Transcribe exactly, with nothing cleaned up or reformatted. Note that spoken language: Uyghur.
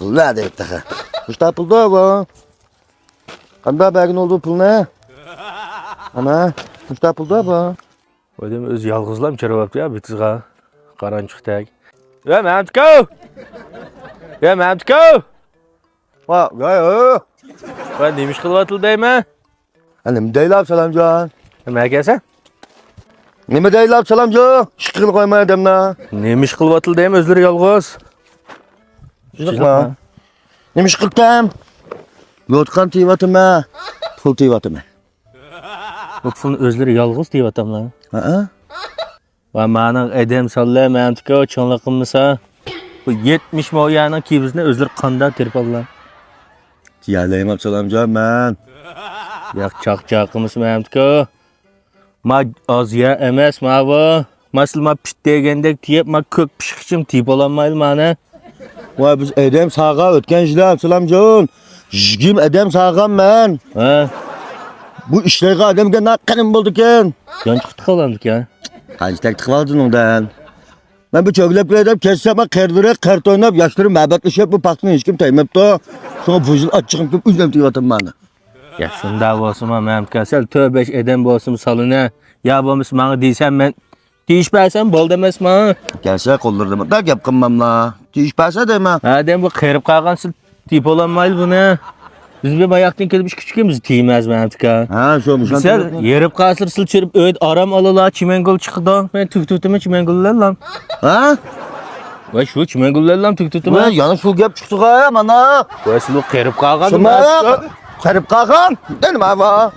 پۇل نەدە تېخى؟ مۇشتا پۇلدا بۇ. قانداق بەرگىن بولدى پۇلنى؟ ئانا، مۇشتا پۇلدا بۇ. ئادەم ئۆزى يالغۇزلام چىرىۋاپتۇ يا بىتىزغا. قارانچۇقتەك. يا مەمتىكو! يا مەمتىكو! ۋا، يا، يا. ۋا، نېمە ئىش قىلىۋاتىدۇ دەيمەن؟ ھە، نېمە دەيلا سالامجان؟ نېمە ئەكەلسەن؟ نېمە دەيلا سالامجان؟ ئىش قىلغىلى قويماي ئادەمنى. نېمە ئىش قىلىۋاتىدۇ دەيمەن، ئۆزلىرى يالغۇز. شۇنداقمۇ؟ نېمە ئىش قىلتىم؟ يوتقان تېيىۋاتىمەن، پۇل تېيىۋاتىمەن. بۇ پۇلنى ئۆزلىرى يالغۇز تېيىۋاتاملا؟ ھەئە. ۋا مانىڭ ئادەم سانلىرى مەمتىكو چوڭلۇق قىلمىسا، بۇ يەتمىش مو يەرنىڭ كىبىزىنى ئۆزلىرى قانداق تېرىپ ئالىدۇ؟ تىيەلەيمەن سالامجان مەن. ياق، چاقچاق قىلمىسا مەمتىكو. ما ئاز يەر ئەمەس ماۋۇ. ماسىلا ما پىت دېگەندەك تېيىپ، ما كۆك پىشقىچىم تېيىپ ئالالمايدۇ مانا. ۋاي، بىز ئادەم ساغا ئۆتكەن يىلى سالامجان. يىگىرمە ئادەم ساغان مەن. ھە. بۇ ئىشلەيدىغان ئادەمگە نە قېنىم بولدىكەن؟ جان چىقتى قالامدىكەن. قانچە تەك تىقىۋالدى ئۇنىڭدىن؟ مەن بۇ چۆگىلەپ كېلەي دەپ كەتسەم، مەن قېرىلىرى قەرت ئويناپ، ياشلىرى مەبەت ئىشلەپ، بۇ پاختىنى ھېچكىم تەيمەپتۇ. شۇڭا بۇ يىل ئاچچىقىم كېلىپ ئۆزۈم تېيىۋاتىمەن مانا. يا شۇنداق بولسىمۇ مەمتىكا سەل تۆت بەش ئادەم بولسىمۇ سالىنە. يا بولمىسا ماڭا دېسەم مەن تېيىشىپ بەرسەم بولدى ئەمەسمۇ؟ كەلسە قوللىرىدا مۇنداق گەپ قىلماملا. تېيىشىپ بەرسە دەيمەن. ھە دەم بۇ قېرىپ قالغان سىل تېيىپ بولالمايلى بۇنى. بىز بىر باياقتىن كېلىپ ئىككى ئۈچ كۈن بىز تېيىمىز مەمتىكا. ھە شۇ مۇشۇ. سەل يېرىپ قالسىلە سىل چىرىپ ئۆيدە ئارام ئالىلا چىمەنگۈل چىقىدۇ. مەن تۈگىتىۋېتىمەن چىمەنگۈللەرلام. ھە؟ ۋاي شۇ چىمەنگۈللەرلام تۈگىتىۋېتىمەن. ۋاي يەنە شۇ گەپ چىقتىغۇ مانا. ۋاي سىلۇ قېرىپ قالغان. شۇما قېرىپ قالغان. نېمە بار؟